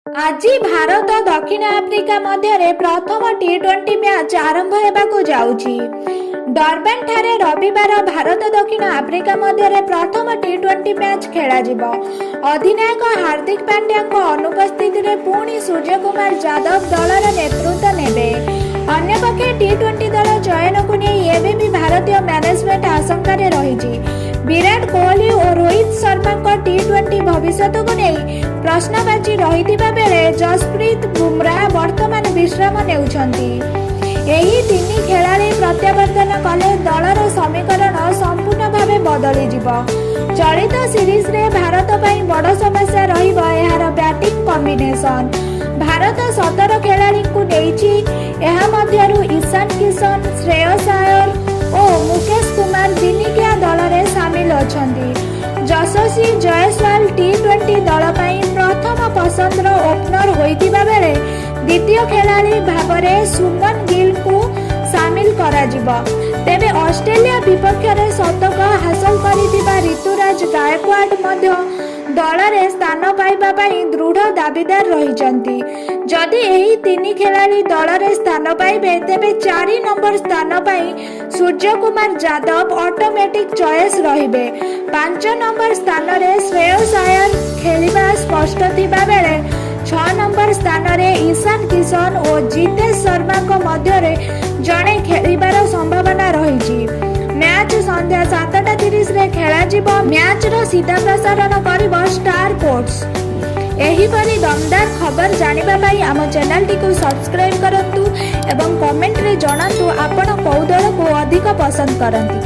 ଆଜି ଭାରତ ଦକ୍ଷିଣ ଆଫ୍ରିକା ମଧ୍ୟରେ ପ୍ରଥମ ଟି-20 ମ୍ୟାଚ୍ ଆରମ୍ଭ ହେବାକୁ ଯାଉଛି। ଡରବାନଠାରେ ରବିବାର ଭାରତ ଦକ୍ଷିଣ ଆଫ୍ରିକା ମଧ୍ୟରେ ପ୍ରଥମ ଟି-20 ମ୍ୟାଚ୍ ଖେଳାଯିବ। ଅଧିନାୟକ ହାର୍ଦ୍ଦିକ ପାଣ୍ଡ୍ୟାଙ୍କ ଅନୁପସ୍ଥିତିରେ ପୁଣି ସୂର୍ଯ୍ୟକୁମାର ଯାଦବ ଦଳର ନେତୃତ୍ୱ ନେବେ। ଅନ୍ୟପକ୍ଷେ ଟି-20 ଦଳ ଚୟନକୁ ନେଇ ଏବେ ବି ଭାରତୀୟ ମ୍ୟାନେଜମେଣ୍ଟ ଆଶଙ୍କାରେ ରହିଛି। ବିରାଟ କୋହଲି ଓ ରୋହିତ ଶର୍ମାଙ୍କ ଟି-20 ଭବିଷ୍ୟତକୁ ନେଇ ପ୍ରଶ୍ନବାଚୀ ରହିଥିବା ବେଳେ ଯଶପ୍ରୀତ ବୁମରା ବର୍ତ୍ତମାନ ବିଶ୍ରାମ ନେଉଛନ୍ତି। ଏହି ତିନି ଖେଳାଳି ପ୍ରତ୍ୟାବର୍ତ୍ତନ କଲେ ଦଳର ସମୀକରଣ ସମ୍ପୂର୍ଣ୍ଣ ଭାବେ ବଦଳିଯିବ। ଚଳିତ ସିରିଜରେ ଭାରତ ପାଇଁ ବଡ଼ ସମସ୍ୟା ରହିବ ଏହାର ବ୍ୟାଟିଂ କମ୍ବିନେସନ। ଭାରତ 17 ଖେଳାଳିଙ୍କୁ ନେଇଛି। ଏହା ମଧ୍ୟରୁ ଇଶାନ କିଶନ, ଶ୍ରେୟସ ଆୟର ଓ ମୁକେଶ କୁମାର ଦିନିକିଆ ଦଳରେ ସାମିଲ ଅଛନ୍ତି। ଯଶସ୍ୱୀ ଜୟସ୍ୱାଲ ଟି-20 ଦଳ ପାଇଁ ପ୍ରଥମ ପସନ୍ଦର ଓପନର ହୋଇଥିବା ବେଳେ ଦ୍ୱିତୀୟ ଖେଳାଳି ଭାବରେ ଶୁଭମନ ଗିଲଙ୍କୁ ସାମିଲ କରାଯିବ। ତେବେ ଅଷ୍ଟ୍ରେଲିଆ ବିପକ୍ଷରେ ଶତକ ହାସଲ କରିଥିବା ଋତୁରାଜ ଗାୟକୱାଡ ମଧ୍ୟ ଦଳରେ ସ୍ଥାନ ପାଇବା ପାଇଁ ଦୃଢ଼ ଦାବିଦାର ରହିଛନ୍ତି। ଯଦି ଏହି ତିନି ଖେଳାଳି ଦଳରେ ସ୍ଥାନ ପାଇବେ, ତେବେ 4 ନମ୍ବର ସ୍ଥାନ ପାଇଁ ସୂର୍ଯ୍ୟକୁମାର ଯାଦବ ଅଟୋମେଟିକ୍ ଚଏସ୍ ରହିବେ। 5 ନମ୍ବର ସ୍ଥାନରେ ଶ୍ରେୟସ ଆୟର ଖେଳିବା ସ୍ପଷ୍ଟ ଥିବା ବେଳେ 6 ନମ୍ବର ସ୍ଥାନରେ ଇଶାନ କିଶନ ଓ ଜିତେଶ ଶର୍ମାଙ୍କ ମଧ୍ୟରେ ଜଣେ ଖେଳିବାର ସମ୍ଭାବନା ରହିଛି। ମ୍ୟାଚ୍ ସନ୍ଧ୍ୟା 7:30ରେ ଖେଳାଯିବ। ମ୍ୟାଚ୍ର ସିଧା ପ୍ରସାରଣ କରିବ ଷ୍ଟାର ସ୍ପୋର୍ଟସ। ଏହିପରି ଦମଦାର ଖବର ଜାଣିବା ପାଇଁ ଆମ ଚ୍ୟାନେଲଟିକୁ ସବସ୍କ୍ରାଇବ୍ କରନ୍ତୁ ଏବଂ କମେଣ୍ଟରେ ଜଣାନ୍ତୁ ଆପଣ କେଉଁ ଦଳକୁ ଅଧିକ ପସନ୍ଦ କରନ୍ତି।